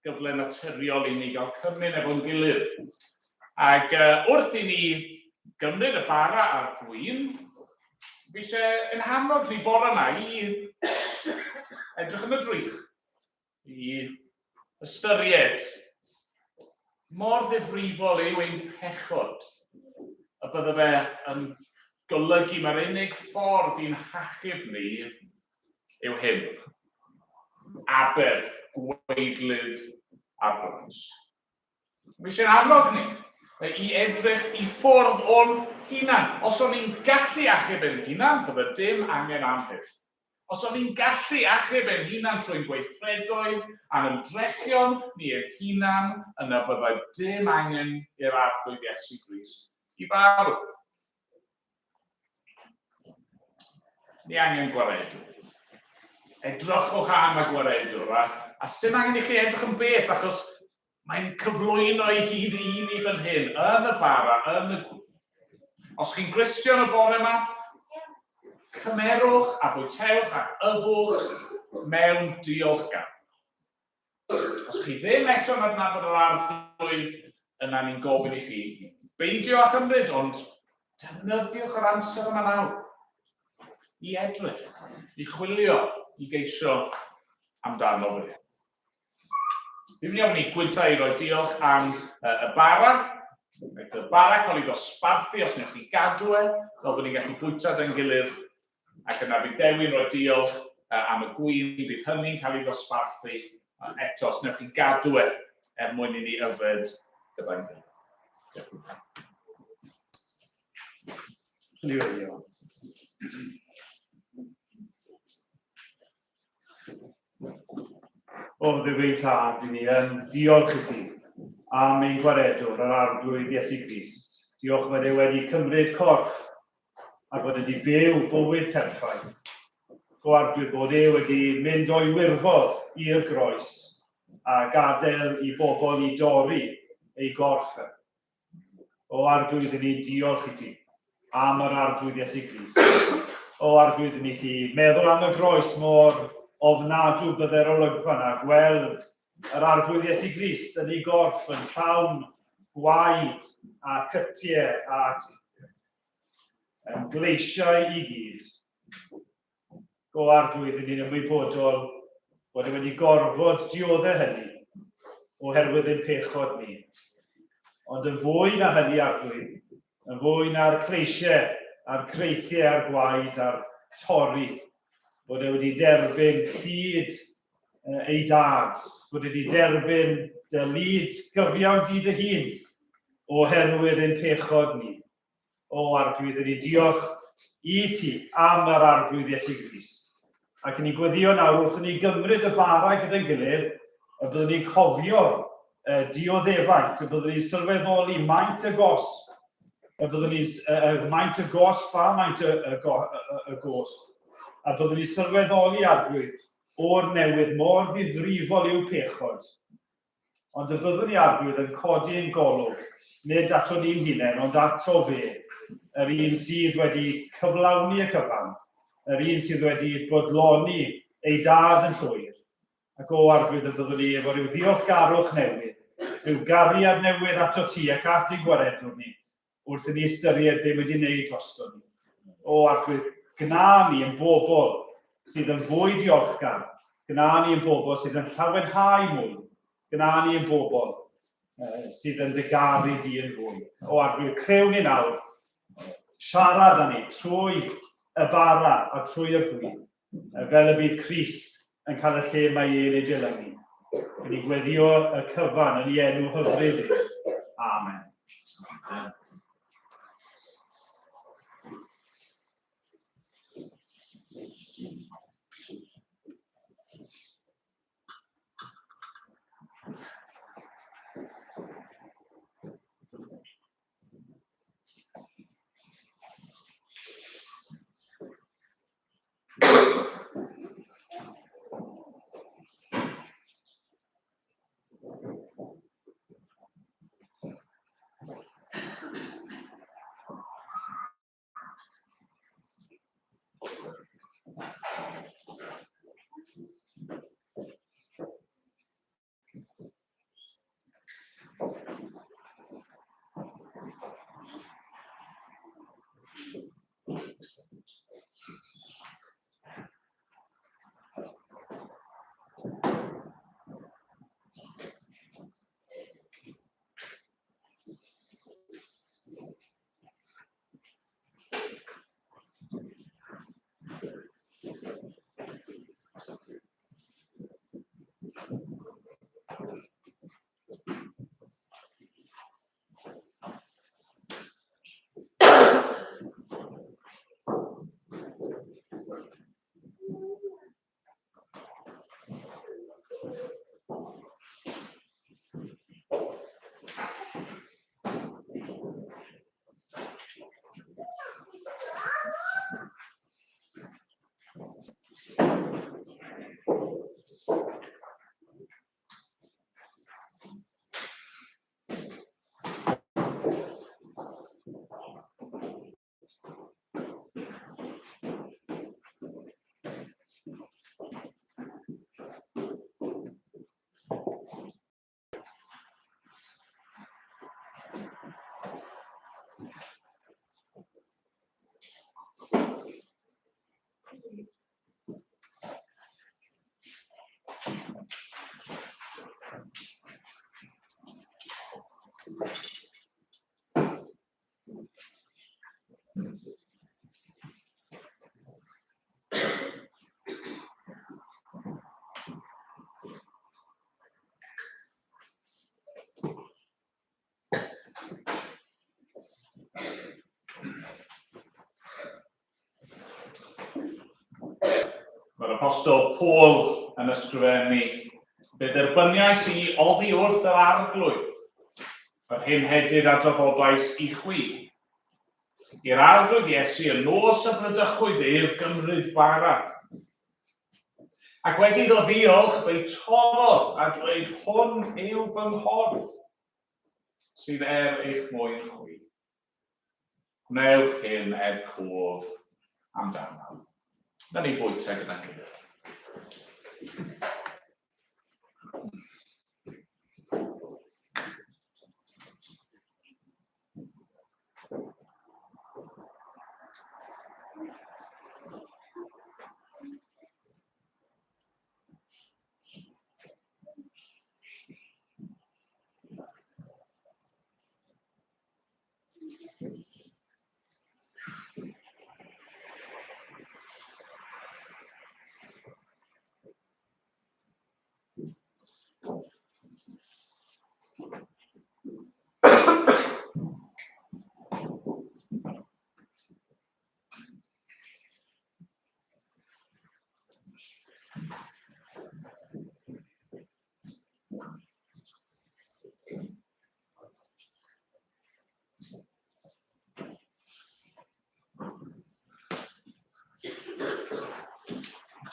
gyfle naturiol i ni gael cymun efo'n gilydd. Ac uh, wrth i ni gymryd y bara a'r gwin, fi eisiau yn hannog ni bore yma i edrych yn y drych, i ystyried mor ddifrifol yw ein pechod, y bydde fe yn golygu mae'r unig ffordd i'n hachub ni yw hyn. Aberth, gwaedlyd a groes. Mae eisiau'n annog ni i edrych i ffwrdd o'n hunan. Os o'n ni'n gallu achub ein hunan, bydde dim angen am hyn. Os o'n ni'n gallu achub ein hunan trwy'n gweithredoedd a'n ymdrechion ni ein hunan, yna byddai dim angen i'r Arglwydd Iesu Grist i farw. Ni angen gwaredwr. Edrychwch am y gwaredwr, a, a sdim angen i chi edrych yn bell, achos mae'n cyflwyno ei hun i ni fan hyn, yn y bara, yn y gwin. Os chi'n gristion y bore yma, cymerwch a bwytewch ac yfwch mewn diolchgarwch. Os chi ddim eto yn adnabod yr arglwydd, yna ni'n gofyn i chi beidio â chymryd, ond defnyddiwch yr amser yma nawr i edrych, i chwilio, i geisio amdano fe. Fi'n mynd i ofyn i Gwynta i roi diolch am y bara. Wnaeth y bara cael ei ddosbarthu os wnewch chi gadw e, fel bod ni'n gallu bwyta da'n gilydd. Ac yna bydd Dewi'n rhoi diolch am y gwin, bydd hynny'n cael ei ddosbarthu eto os wnewch chi gadw e er mwyn i ni yfed gyda'n gilydd. Diolch Gwynta. Diolch. O, Dduw ein Tad, i ni yn diolch i ti am ein gwaredwr, yr Arglwydd Iesu Grist. Diolch fod e wedi cymryd corff a bod wedi byw bywyd perffaith. Go Arglwydd bod e wedi mynd o'i wirfodd i'r groes a gadael i bobl i dorri ei gorff e. O Arglwydd, i ni'n diolch i ti am yr Arglwydd Iesu Grist. O Arglwydd, i ni chi meddwl am y groes mor ofnadw bydde'r olygfa na gweld yr Arglwydd Iesu Grist yn ei gorff yn llawn gwaed a cytiau a yn gleisiau i gyd. Go Arglwydd, i ni'n ymwybodol bod e wedi gorfod dioddau hynny oherwydd ein pechod ni. Ond yn fwy na hynny, Arglwydd, yn fwy na'r cleisiau a'r creithiau a'r gwaed a'r torri, bod e wedi derbyn llid ei dad, bod e wedi derbyn dy lid gyfiawn di dy hun oherwydd ein pechod ni. O Arglwydd, ni diolch i ti am yr Arglwydd Iesu Grist. Ac ni'n gweddio nawr wrth i ni gymryd y bara gyda'n gilydd, y byddwn ni'n cofio y dioddefaint, y byddwn ni'n sylweddoli maint y gosb, y byddwn ni'n maint y gosb a maint y, y, y, y gosb, a byddwn ni'n sylweddoli Arglwydd o'r newydd mor ddifrifol yw pechod, Ond y byddwn i Arglwydd yn codi ein golwg, nid ato ni'n hunain, ond ato fe, yr un sydd wedi cyflawni y cyfan, yr un sydd wedi bodloni ei dad yn llwyr. Ac o Arglwydd y byddwn ni efo rhyw ddiolchgarwch newydd, rhyw gariad newydd ato ti ac at ein gwaredwr ni, wrth i ni ystyried be mae wedi wneud drosto ni. O Arglwydd, gwna ni yn bobl sydd yn fwy diolchgar, gwna ni yn bobl sydd yn llawenhau mwy, gwna ni yn bobl sydd yn dy garu di yn fwy. O Arglwydd, clyw ni nawr, siarad â ni trwy y bara a trwy y gwin, fel y bydd Crist yn cael y lle mae e'n ei deilyngu. Rydyn ni'n gweddio y cyfan yn ei enw hyfryd e. Amen. Amen. Mae'r apostol Paul yn ysgrifennu, Fe dderbyniais i oddi wrth yr arglwydd, yr hyn hefyd a draddodais i chwi. I'r arglwydd Iesu y nos y bradychwyd ef gymryd bara. Ac wedi iddo ddiolch, fe'i torrodd a dweud, Hwn yw fy nghorff, sydd er eich mwyn chwi. Gwnewch hyn er cof amdano. Na ni fwyta gyda'n gilydd.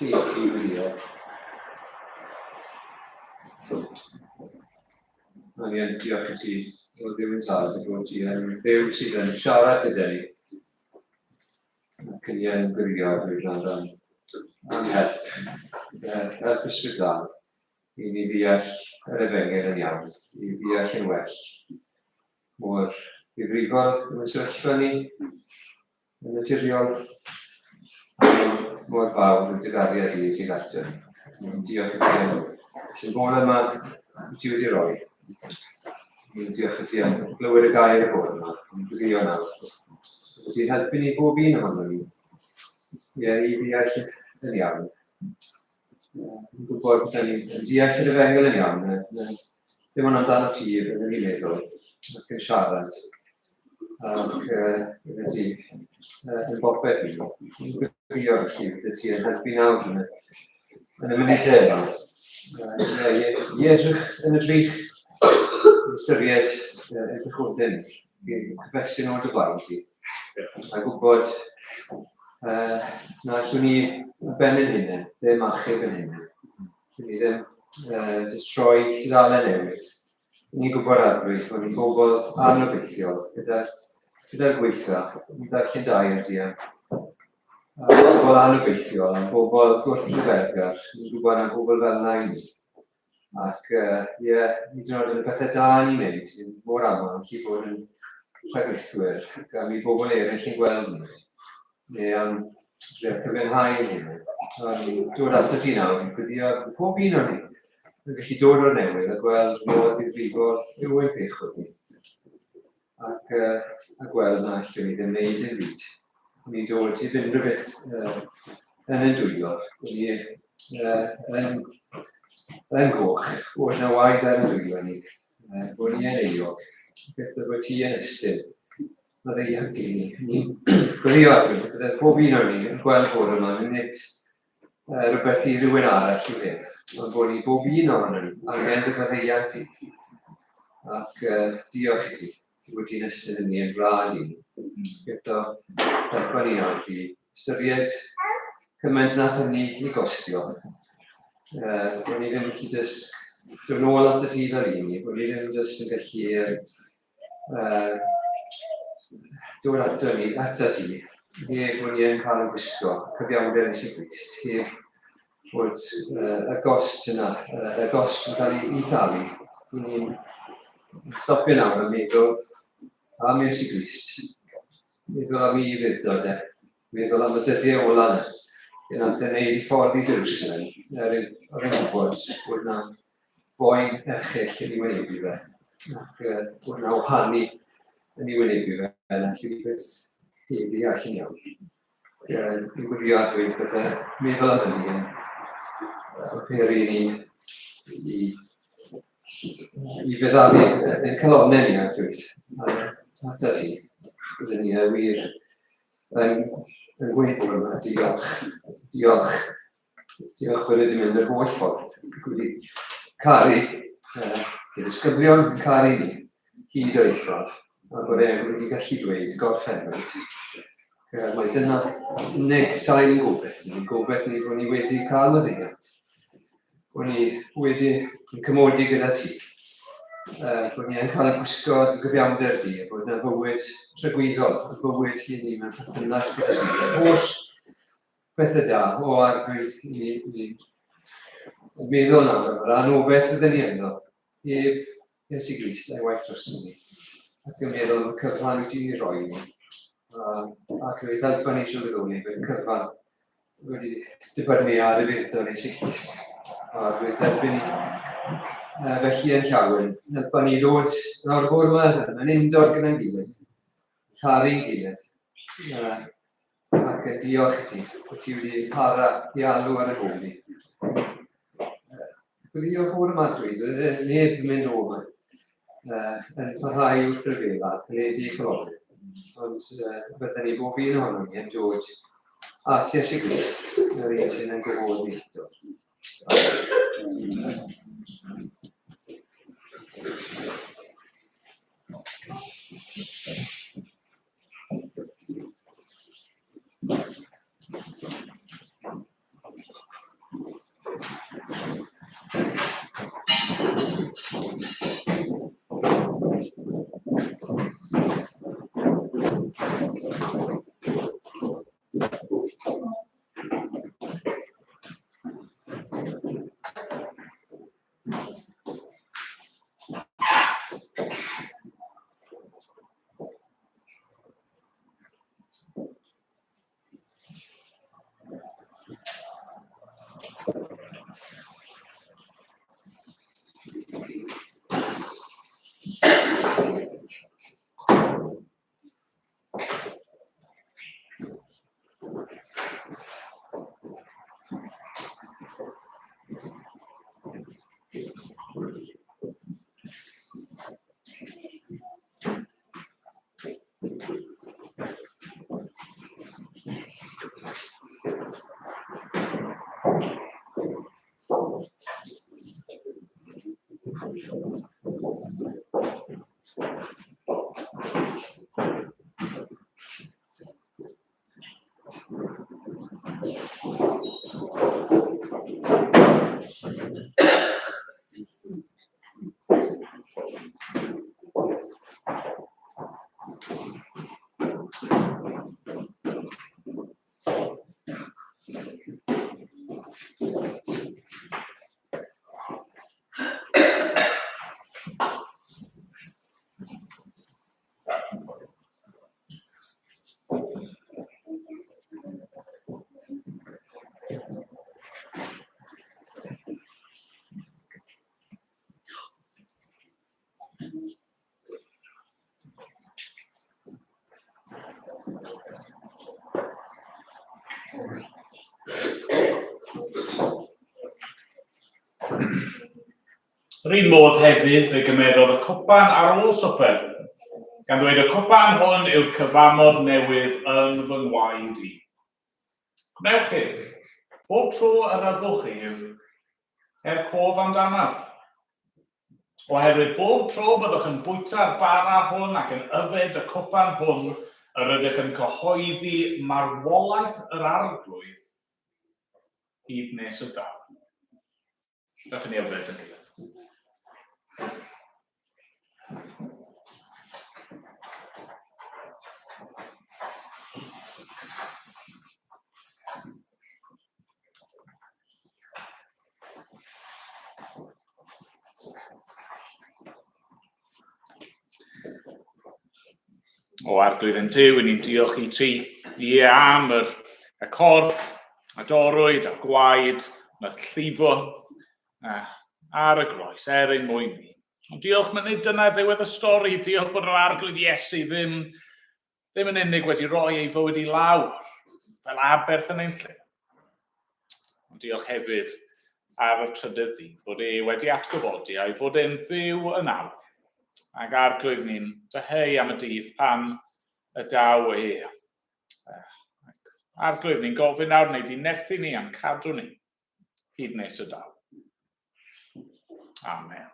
Diolch i wylio. O'n i yn diolch i ti, o Dduw yn tad, dy fod ti yn Dduw sydd yn siarad gyda ni. Ac yn yn gwirio drwy rhan am help, help ysbryd glân, i ni ddeall yr efengyl yn iawn, i ddeall yn well mor ddifrifol yw'n sefyllfa ni, yn naturiol, a mor fawr yw dy gariad i tuag ato ni. Ni'n diolch i ti am sy'n bore yma wyt ti wedi rhoi. Ni'n diolch i ti am glywed y gair y bore yma. Ni'n gweddio nawr. Wyt ti'n helpu ni bob un ohono ni. Ie, i ddeall yn iawn. Ni'n gwybod bod ni'n deall yr efengyl yn iawn. Dim ond amdano ti byddwn ni'n meddwl ac yn siarad. Ac bydde ti yn bopeth i ni. Ni'n gwybod felly bydde ti yn helpu nawr yn y, yn y munudau yma. I, i edrych yn y drych, i ystyried y pechodau ni, i cyfesu nhw o dy blaen ti. A gwybod na allwn ni ben yn hunain, ddim achub yn hunain. Allwn ni ddim jyst troi tudalen newydd. Ni'n gwybod Arglwydd bod ni'n bobl anobeithiol gyda'r gyda gweitha, ni'n darllen dau ar di am a bobl anobeithiol, am bobl gwrthryfelgar, ni'n gwybod am bobl fel yna i ni. Ac ie, yeah, hyd yn oed yn y pethau da ni'n neud, ni'n mor aml yn gallu bod yn rhagweithwyr, ac am i bobl eraill yn gweld ni. Neu am drio cyfiawnhau ein hunain. Ond dod ato ti nawr, yn gwyddio pob un o'n ni, yn gallu dod o'r newydd a gweld mor ddifrifol yw ein pechod ni. Ac, a gweld na allwn ni ddim wneud yn byd. Ni'n dod i fynd rhywbeth yn ein dwylo. Ni yn, yn goch, bod na waed ar ein dwylo ni, bod ni yn euog, gyda bod ti yn estyn. Maddeuant i ni. Ni'n gwylio ar bryd, bydde pob un o'n ni yn gweld bod yma yn nid rhywbeth i rywun arall i fe, ond bod ni bob un ohono ni angen dy faddeuant i. Ac diolch i ti, bod ti'n estyn yn ni yn rhad i ni. Gyda helpa ni nawr i ystyried cymaint nath hynny i gostio. Bod ni ddim yn gallu jyst dod nôl at y ti fel i ni, bod ni ddim jyst yn gallu dod ato ni, ato ti, heb bod ni yn cael yn gwisgo cyfiawnder Iesu Grist, heb bod y gost yna, y gost yn cael ei thalu, i ni'n stopio nawr a meddwl am Iesu Grist, meddwl am ei ufudd-dod e, meddwl am y dyddiau ola yna, lle nath e wneud i ffordd i Jerusalem, er oedd e'n gwybod bod na boen erchyll yn ei wynebu fe, ac bod na wahanu yn ei wynebu fe, na allwn ni byth ei ddeall yn iawn. Dwi'n gwylio ar dweud bydde meddwl am hynny yn peri i ni i, i feddalu ein calonnau ni ar dweud. Ata ti, byddwn ni wir yn, yn gweud bod yma, diolch, diolch, diolch bod wedi mynd yr holl ffordd, wedi caru y disgyblion, yn caru ni, hyd yr eithaf, a bod e wedi gallu dweud gorffennwyd. Mae dyna unig sail yn gobeith ni, gobeith ni bod ni wedi cael maddeuant, bod ni wedi yn cymodi gyda ti, bod ni yn cael y gwisgo dy gyfiawnder di, a bod yna fywyd tragwyddol, y bywyd i ni mewn perthynas gyda ti. Yr holl bethau da o arglwydd i ni meddwl nawr am yr anobaith fydden ni ynddo, heb Iesu Grist a'i waith drosom ni, ac yn meddwl am y cyfan wyt ti'n ei roi i ni, ac yn ei helpa ni sylweddoli bod y cyfan wedi dibynnu ar ufudd-dod Iesu Grist, a wedi derbyn ni felly yn llawen. Helpa ni ddod nawr bore yma yn undod gyda'n gilydd, caru'n gilydd, ac yn diolch i ti, bod ti wedi para i alw ar y ôl ni. Gwylio bore yma dwi, bydde neb yn mynd o yma yn parhau wrth ryfela, yn ei colofn. Ond bydden ni bob un ohonom ni yn dod at Iesu Grist, yr un sy'n yn gofod ni eto. Yr un modd hefyd, fe gymerodd y cwpan ar ôl swper, gan ddweud y cwpan hwn yw'r cyfamod newydd yn fy ngwaed i. Gwnewch hyn, bob tro yr yfwch ef, er cof amdanaf. Oherwydd bob tro byddwch yn bwyta'r bara hwn ac yn yfed y cwpan hwn, yr ydych yn cyhoeddi marwolaeth yr Arglwydd hyd nes y daw. Dewch i ni yfed yn gilydd. O Arglwydd ein Duw, i ni'n diolch i ti, ie, am yr, y corff a dorrwyd a'r gwaed nath llifo ar y groes er ein mwyn ni. Ond diolch, mae nid dyna ddiwedd y stori. Diolch bod yr Arglwydd Iesu ddim, ddim yn unig wedi rhoi ei fywyd i lawr fel aberth yn ein lle. Ond diolch hefyd ar y trydydd dydd fod e wedi atgyfodi a'i fod e'n fyw yn awr. Ac arglwydd ni'n dyheu am y dydd pan y daw e. Arglwydd ni'n gofyn nawr, neu di nerthu ni am cadw ni hyd nes y daw. Amen.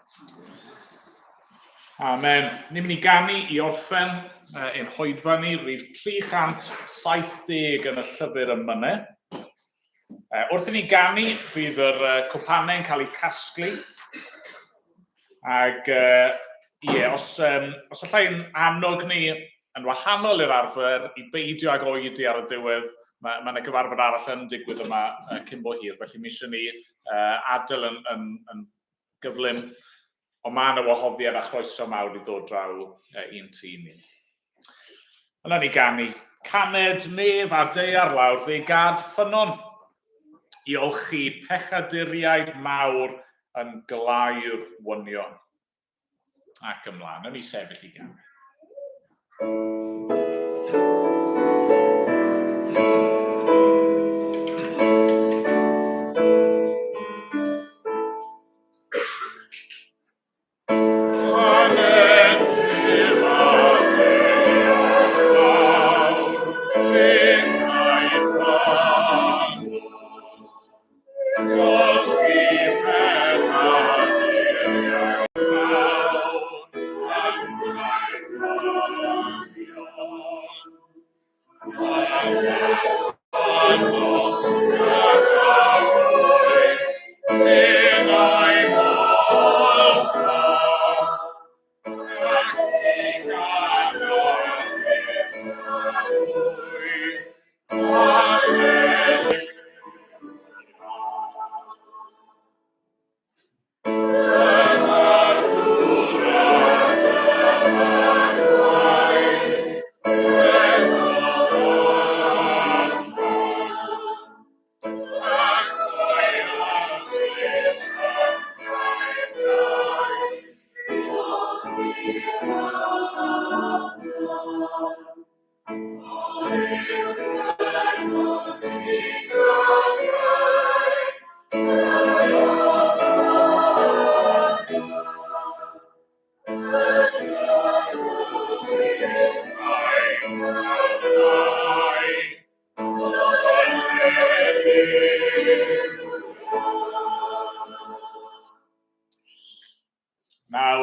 Amen. Ni'n mynd i ganu i orffen ein hoedfa ni, rhif 370 yn y llyfr ymynau. Wrth i ni ganu, bydd yr cwpanau'n cael eu casglu. Ac ie, os, os allai'n annog ni yn wahanol i'r arfer i beidio ag oedi ar y diwedd, mae yna gyfarfod arall yn digwydd yma cyn bo hir, felly mi eisiau ni adael yn, yn, yn gyflym, ond mae yna wahoddiad a chroeso mawr i ddod draw i'n tŷ ni. Yna ni ganu, caned nef a daear lawr, fe gad ffynnon i olchi pechaduriaid mawr yn glaer wynion. Ac ymlaen, yn i sefyll i ganu.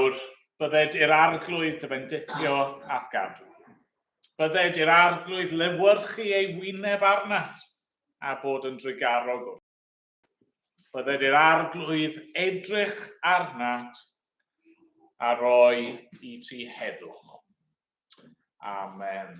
awr, bydded i'r arglwydd dy fendithio a'th gadw. Bydded i'r arglwydd lewyrchu ei wyneb arnat a bod yn drugarog wrth. Bydded i'r arglwydd edrych arnat a roi i ti heddwch. Amen.